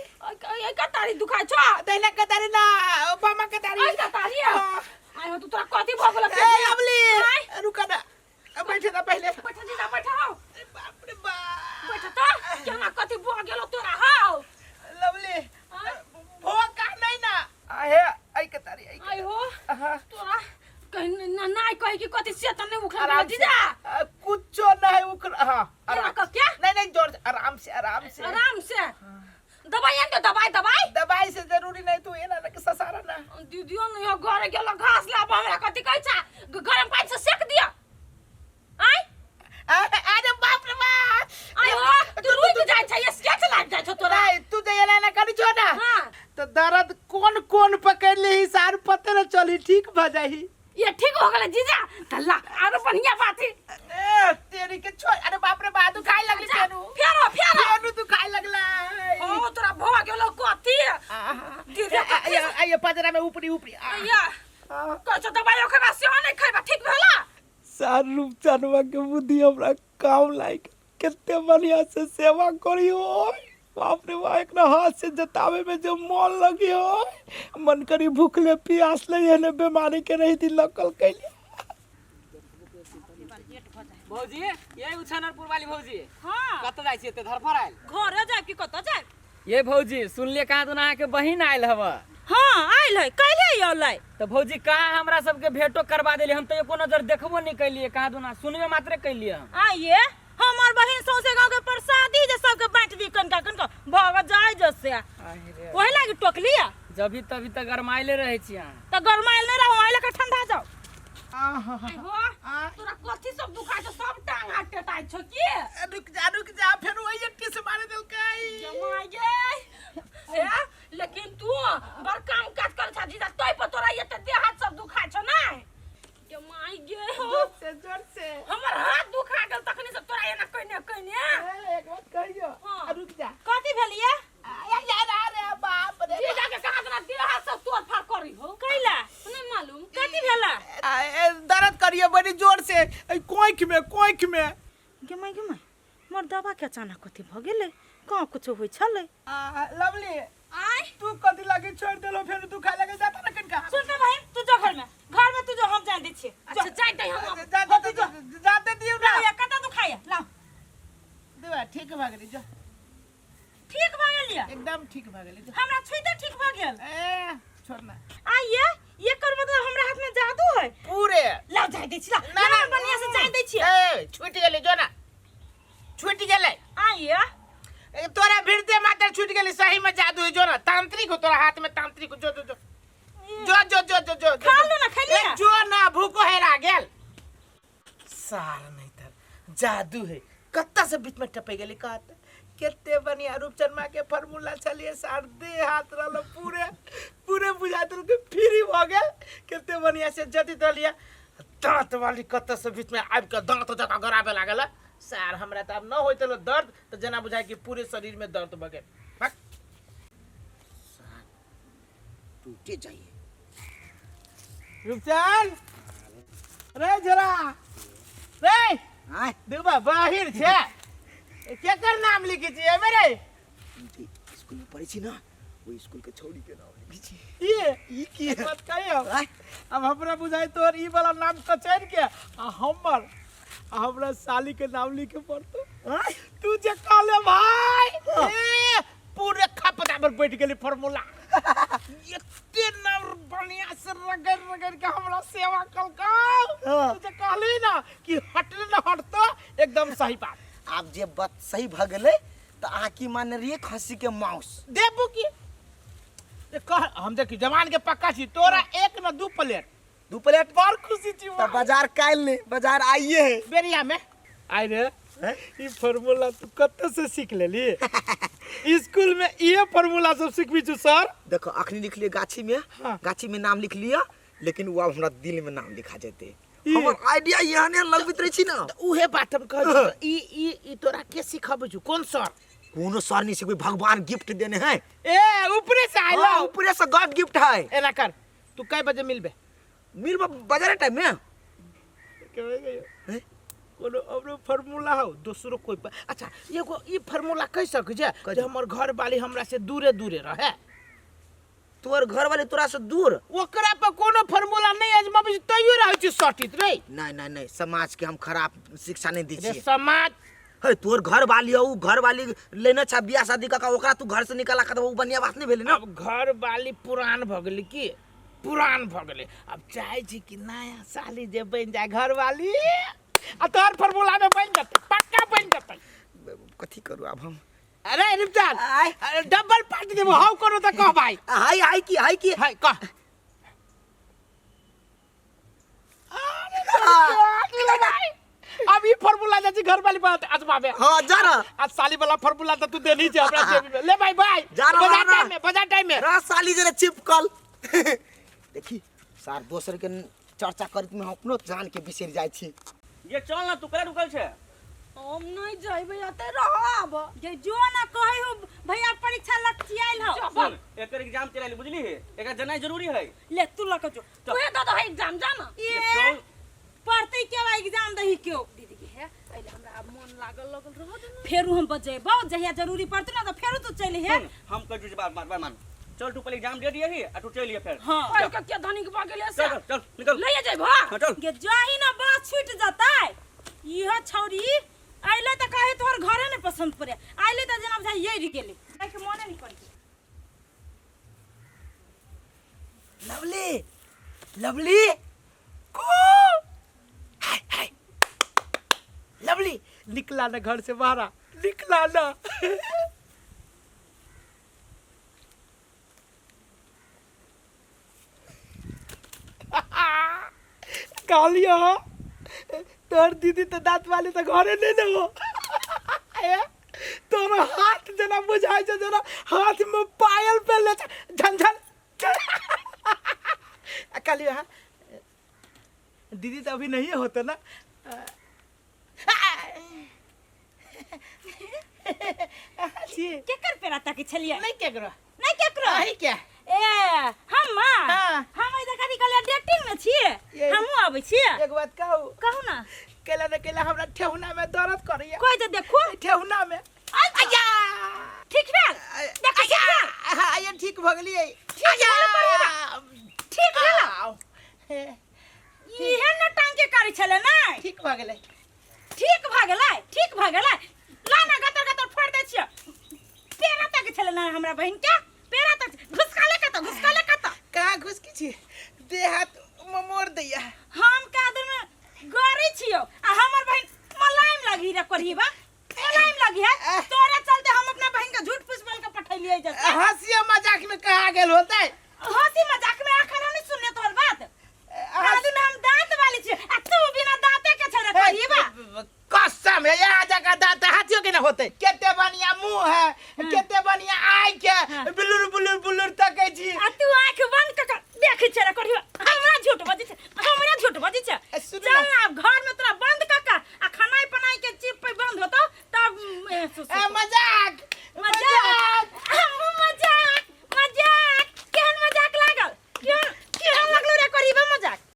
कतारी दुखाइ छौ दहिना कतारी ना बामा कतारी ऐ कतारी आइ हो तू तोरा कथी भऽ गेल ए अबली रुका ना बैठे ना पहले बैठ जीजा बैठ हौ बाप रे बाप बैठ त केना कथी भऽ गेल तोरा हौ लवली भोग का नहीं ना आहे आई कतारी आई आइ हो हाँ। तोरा कहीं ना ना कहे कि कथी से त नहीं उखड़ आराम से जीजा कुछो नहीं उखड़ हाँ केना आराम कह क्या नहीं नहीं जोर से, आराम से आराम से आराम से दवाई आन दे दवाई दवाई दवाई से जरूरी नहीं तू एना ना के ससारा ना दीदियो नहीं हो घरे गेल घास लाब हमरा कथी कहै छा गरम पानि से सेक दिया आय अरे बाप रे बाप आय हो तू रुक जाइ छै स्केच लाग जाइ छौ तोरा नहीं तू जे एना ना करी छो ना हाँ। तो दर्द कौन कौन पकड़ ली सार पते न चली ठीक भ जाही ये ठीक हो गेलै जीजा त ला आरो बढ़िया बात है ए तेरी के छोड़ अरे बाप रे बाप दुखाए लगली फेनु फेरो फेरो फेनु दुखाए लगला हो तोरा भ गेलो कथी दीदी आइए आइए पजरा में ऊपरी ऊपरी आ। या कहै छौ दवाई खेबा सेहो नहि खेबा ठीक भेला सार रूपचनवा के बुद्धि हमरा काम लायक कते बढ़िया से सेवा करी हो बाप रे बाप एकरा हाथ से जतावे में जो मन लगी हो मन करी भूख ले प्यास ले एहने बीमारी के रही दी लकल कैली भौजी ये उछानरपुर वाली भौजी हाँ कतऽ जाइ छी एते धरफड़ आयल घरे जायब कि कतऽ जायब ये भौजी सुनलिए कहाँ दुना अहाँके बहिन आयल हव हाँ आयल है काल्हि अयलै तऽ भौजी कहाँ हमरा सबके भेंटो करवा देली हम तऽ एको नजर देखबो नहि कैलिए कहाँ दुना सुनबे मात्रे कैलिए हम आइए हमर बहिन सौंसे गांव के प्रसादी जे सबके बांट दी कनका कनका भग जाय जसे ओहि लागी टोकली जभी तभी तऽ गरमाइले रहै छी अहाँ त गरमाइल नहि रहू आइ लके ठंडा जाओ आहा हो तोरा कथी सब दुखाइ छौ सब टांग हाथ टेटाइ छौ की रुक जा रुक जा फेर वही टिस मारे देलकै जमाइ गे ए लेकिन तू बड़ काम काज कर छा जीजा तोय पर तोरा एते देह हाथ सब दुखाइ छौ नै जमाइ गे हो जोर से जोर से हमर हाथ दुखा गेल तखनी से तोरा एना कइने कइने ए, एक बात कहियो हाँ। आ, रुक जा कथी भेलिए आ, यार अरे बाप रे जीजा के कहाँ तोरा देह हाथ सब तोड़ फाड़ करी हो कैला नहीं मालूम कथी भेला आ, ए, दर्द करियो बड़ी जोर से ए, कोंख में कोंख में गे माय गे माय मोर दवा के अचानक कथी भ गेलै कहाँ कुछो होइ छलै आ, लवली आय तू कथी लागे छोड़ देलो फेर तू खाए लगे जाता ना कनका सुन त बहिन तू जो घर में घर में तू जो हम जान दै छियै अच्छा जाय दे हम जा जा जा जाते दियो ना लाओ कतऽ दुखाइया लाओ देवा ठीक भऽ गेली जो ठीक भऽ गेल या एकदम ठीक भऽ गेली जो हमरा छुइते ठीक भऽ गेल ए छोड़ ना आइए एकर मतलब हमरा हाथ में जादू है पूरे लाओ जाय दै छी ला ना ना बढ़िया से जाय दै छियै ए छूट गेली जो ना छूट गेलै आइए ए, तोरा भिड़ते मात्र छूट गेली सही में जादू है जो ना तांत्रिक हो तोरा हाथ में तांत्रिक हो जो जो जो जो जो जो जो जो खा लो ना, खा लिया। ए, जो ना भूखो हेरा गेल सार नहीं तर जादू है कत्ता से बीच में टपे गेली कहत केते बढ़िया रूपचंद माँ के फार्मूला चलिए सार दे हाथ रहल पूरे पूरे बुझा देल के फ्री भ गेल केते बढ़िया से जति रहलिए दांत वाली कत्ता से बीच में आबि के दांत जका गराबे लागल सार हमरा तऽ आब न होइत रहल दर्द तऽ जेना बुझाय कि पूरे शरीर में दर्द भऽ गेल भक। सार टूटे जाइए रूपचंद रे जरा रे आय दुबा बाहिर छै केकर नाम लिखै छियै मेरे स्कूल में पढ़ै छी ना ओहि स्कूल के छौड़ी के नाम लिखै छी ई ई की एक बात कहियो आय अब हमरा बुझाइ तोहर ई वाला नाम कचैन के आ हमर आ हमरा साली के नाम लिखे पड़तो आय तू जे कहले भाई ए पूरे खपदा पर बैठ गेली फार्मूला एते नाम बढ़िया से रगड़ रगड़ के हमरा सेवा कलकौ हाँ। तू जे कहली ना कि हटले ना हटतो एकदम सही बात आब जे बात सही भऽ गेलै तऽ अहाँ की मानने रहियै खस्सी के माउस देबू की ए, कह हम देखी जवान के पक्का छी तोरा एक न दू प्लेट दू प्लेट बड़ खुशी छी तऽ बाजार काल्हि नहि बाजार आइए है बेरिया में आइ रे ई फार्मूला तू कतऽ से सीख लेली स्कूल में इहे फार्मूला सब सिखबी छु सर देखो अखनी लिखलिए गाछी में हाँ। गाछी में नाम लिख लिया लेकिन वो अब हमरा दिल में नाम लिखा जेते ई- हमर आइडिया एहने लगबैत रहै छी ना उहे बात हम कहै छी ई ई ई तोरा के सिखबै छु कोन सर कोनो सर नहीं से भगवान गिफ्ट देने है ए ऊपरे से आइलो हाँ, ऊपरे से गॉड गिफ्ट है एना कर तू कै बजे मिलबे मिल बाजार टाइम में के बजे हैं? कोनो औरो फार्मूला हो दोसरो कोई पर। अच्छा एगो ई फार्मूला कह सकै छै जे हमर घर वाली हमरा से दूरे दूरे रहे? तोहर घर वाले तोरा से दूर? ओकरा पर कोनो फार्मूला नहीं आजमाबै छै तैयो रहै छै सटित रे। नहीं नहीं नहीं, समाज के हम खराब शिक्षा नहीं दै रे छियै। समाज हे तोहर घर वाली हौ, घर वाली लेने छा बियाह शादी कऽ के ओकरा तू घर से निकाला के उ बढ़िया बात नहीं भेलै ना। अब घर वाली पुरान भऽ गेलै की, पुरान भऽ गेलै, अब चाहै छी कि नया साली जे बनि जाय घर वाली आ तोहर फार्मूला में बनि जेतै, पक्का बनि जेतै। कथी करू आब हम? अरे रिपचाल, आय। अरे डबल पार्टी देबो, हाउ करो त कह भाई। हाय हाय की हाय की हाय कह। अब ई फार्मूला जाइ छी घर वाली बात आजमाबे। हां जा ना। आज साली वाला फार्मूला त तू देनी छै हमरा जेबी में। ले भाई बाय। जा ना, बाजार जा ना। टाइम में, बाजार टाइम में। रा साली जरा चिपकल। देखी सार दोसर के चर्चा करत में हम अपनो जान के बिसरि जाइ छी। ये चल ना, तू कला रुकल छे? हम नहीं जइबै, एते रहब। जे जो ना कहै हो भैया परीक्षा लग आयल हो। सुन, एकर एग्जाम चल आयल बुझली है, एकर जनाइ जरूरी है। ले तू लक जो। तू हे दऽ दह एग्जाम जा ना। ये चल। पढ़तै के बा एग्जाम दही क्यों? दीदी के हे अइले हमरा आब मन लागल लगल रह दे ना। फेरू हम बजेबौ जहिया जरूरी पड़तौ ना त फेरू तू चलि हे। सुन, हम कह छी बात बात मान, चल तू पहले एग्जाम दे दिए ही आ तू चल लिया फिर। हां पढ़ के के धनिक भऽ गेलै से। चल चल निकल। लइए जइबो। हां चल। गे जाही ना बात छूट जतै। इहो छौरी अइले त कहे तोहर घरे ने पसंद पड़े, अइले त जेना बुझाइ येर गेलै, जाइके मने नहीं करे। लवली लवली को हाय हाय लवली निकला ना घर से बाहर, निकला ना। कहलियो तोहर दीदी तो दांत वाली तो घरे नहीं ने हो। तोहर हाथ जेना बुझाइ छै जेना हाथ में पायल पहनले छै, झन झन। कहलियो हाँ दीदी तो अभी नहीं होते ना। केकर पेरा तक छलियै? नहीं केकरो। नहीं केकरो? अहीं के। ए हम? हाँ। हम एहि कथी कहलियै डेटिंग में छियै, हमहूँ आबै छियै। एक बात कहू? कहू ना। केला न केला हमरा ठेहुना में दर्द करैया। कोई तो देखू ठेहुना में। आया ठीक भेल? देखू ठीक भेल? हां ये ठीक भ गेलियै। ठीक भेल पढ़ेबा? ठीक भेल? इहे न टांग के करै छलै नै? ठीक भ गेलै। ठीक भ गेलै, ठीक भ गेलै। ला ना गतर गतर फोड़ दै छियै। पेरा तक छलै ना हमरा बहिन के, पेरा तक घुसकाले कत, घुसकाले कत। कहाँ घुसकी छी? देह हाथ ममोर दैया। हम कादर में गरी छियो आ हमर बहिन मलाइम लगी रे कोरीबा, मलाइम लगी है। तोरे चलते हम अपना बहिन के झूठ फूस बोल के पठैलियै जते। हंसी मजाक में कहा गेल होतै? हंसी मजाक में अखन हम नहीं सुनने तोहर बात। कादर में हम दांत वाली छी आ तू बिना दांते के छे रे कोरीबा। कसम है यहाँ जगह दांत हाथियों के ना होते। केते बढ़िया मुंह है, केते बढ़िया आँख है, हाँ। बुलुर बुलुर बुलुर तकै छी। आ